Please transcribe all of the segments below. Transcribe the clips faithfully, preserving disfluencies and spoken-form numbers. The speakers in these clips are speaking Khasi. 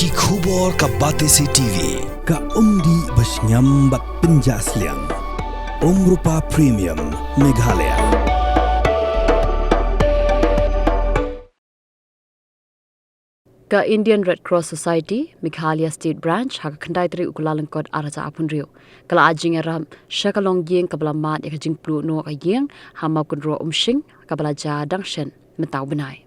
Ki khubor ka Batesi T V, ka umdih ba shngiam bad pynjah sliang. Umrupa Premium, Meghalaya. Ka Indian Red Cross Society Meghalaya State Branch ha ka khyndai tarik u Kyllalyngkot arhajar arphew hynriew ka la ai jingïarap sha ka longïing kaba la mad ïa ka jingpluh noh ka ïing ha Mawkynroh Umshing, kaba la jia dang shen mynta u bnai.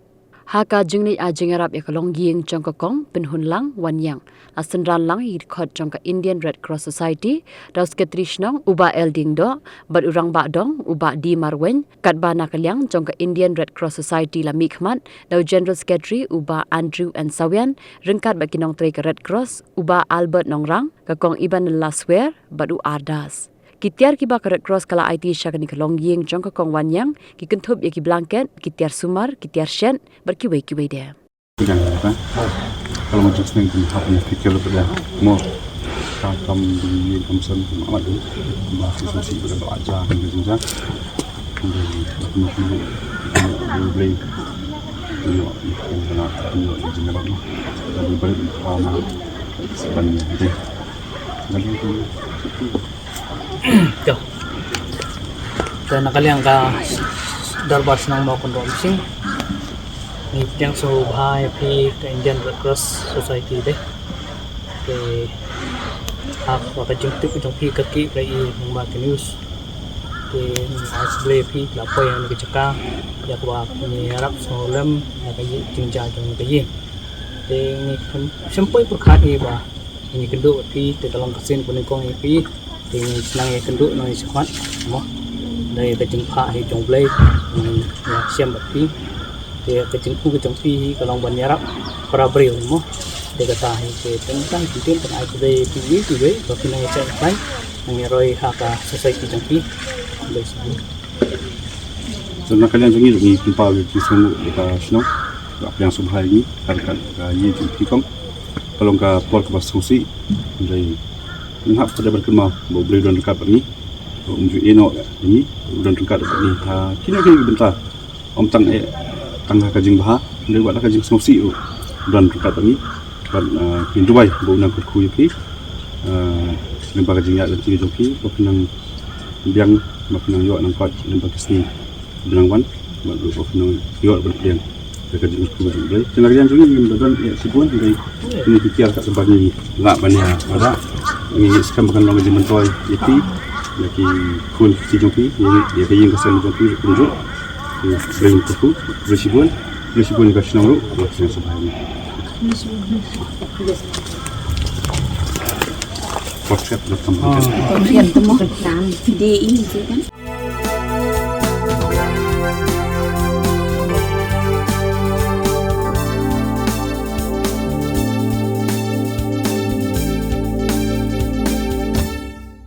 Ha ka jingleit ai jingïarap ïa ka longïing jong ka Kong Pynhunlang Wanïang, la synran lang ïa ki dkhot jong ka Indian Red Cross Society da u Secretary Shnong u Bah L Diengdoh bad u Rangbah Dong u Bah D Marwein, katba na ka liang jong ka Indian Red Cross Society la mihkhmat da u General Secretary u Bah Andrew N Sawian, ryngkat bad ki nongtrei ka Red Cross u Bah Albert Nongrang, ka Kong Ibanilla Swer bad u R Das. Ki tiar kiba ka Red Cross ka la aiti sha kane ka longïing jong ka Kong Wanïang ki kynthup ïa ki blanket, ki tiar sumar, ki tiar shet bad kiwei kiwei de. Pynjah ïa ka. Ka long ka jingsneng pynhap ïa ka kelo ka dah. Mo. Ka kam ïing kam sem ma ma dei. Ba ki sngewsih ba da ba aja ka jingjia. Ka dei ba kumno kumno. Ka dei Blei. Ïoh ïa ka jingjia. Ka dei ba da ba ma. Ban ïa ka dei. Ka dei ka Te na ka liang ka Dorbar Shnong Mawkynroh Umshing, ngi pdiang sngewbha ïa phi ka Indian Red Cross Society de. Te haba ka jingtip jong phi ka ki ka i nangba ka news. Te ai khublei ïa phi la poi ha kane ka jaka ïa kaba ngi ïarap sngewlem ïa ka jingjia jong ka ïing. Te ngi shem poi pyrkhat ïa ba ngi kynduh bad phi, te ka long ka sien kaba nyngkong ïa phi. Te ngi sdang ïa kynduh nongïasyllok mo. Da ïa ka jingphah hi jong U Blei ngi ïashem bad phi. Te ka jingkyrkhu ka jong phi hi ka long ban ïarap para briew mo. Te kata hi te tang tang ki tin tang ai khublei phi wi phi wi ba phi nongïasyllok nongïaroi ha ka society jong phi. Khublei shibun. So na ka liang jong ngi ruh ngi pynpaw ïa ka jingsngewnguh ïa ka shnong. Ka pdiang sngewbha ïa ngi ka ryngkat ka ïing jong phi kong. Ka long ka por kaba sngewsih. Hynrei ngi hap pat ban kynmaw ba U Blei u don ryngkat bad ngi. Um ju ïehnoh ïa ngi, u don ryngkat bad ngi ha kino kino ki bynta. Ym tang eh tang ha ka jingbha hynrei wat la ka jingsngewsih ruh u don ryngkat bad ngi. Bad, ah, ngi duwai ba un nang kyrkhu ïa phi, ah, lyngba ka jingïaid lynti jong phi, ba phin nang biang, ba phin nang ïoh nang koit lyngba ki sngi ba nang wan, bad ba phin nang ïoh ban pdiang ïa ka jingkyrkhu jong U Blei. Te na ka liang jong ngi ngim da don eh shibun, hynrei kine ki tiar katba ngi lah ban ïa lada ngi skhem ba kan long ka jingmyntoi ïa phi, ïa ki khun ki kti jong phi, ïa, ïa ka ïing ka sem jong phi ruh kumjuh. Te Blei un kyrkhu, khublei shibun, khublei shibun ïa ka shnong ruh, khublei shibun. Portrait dot com.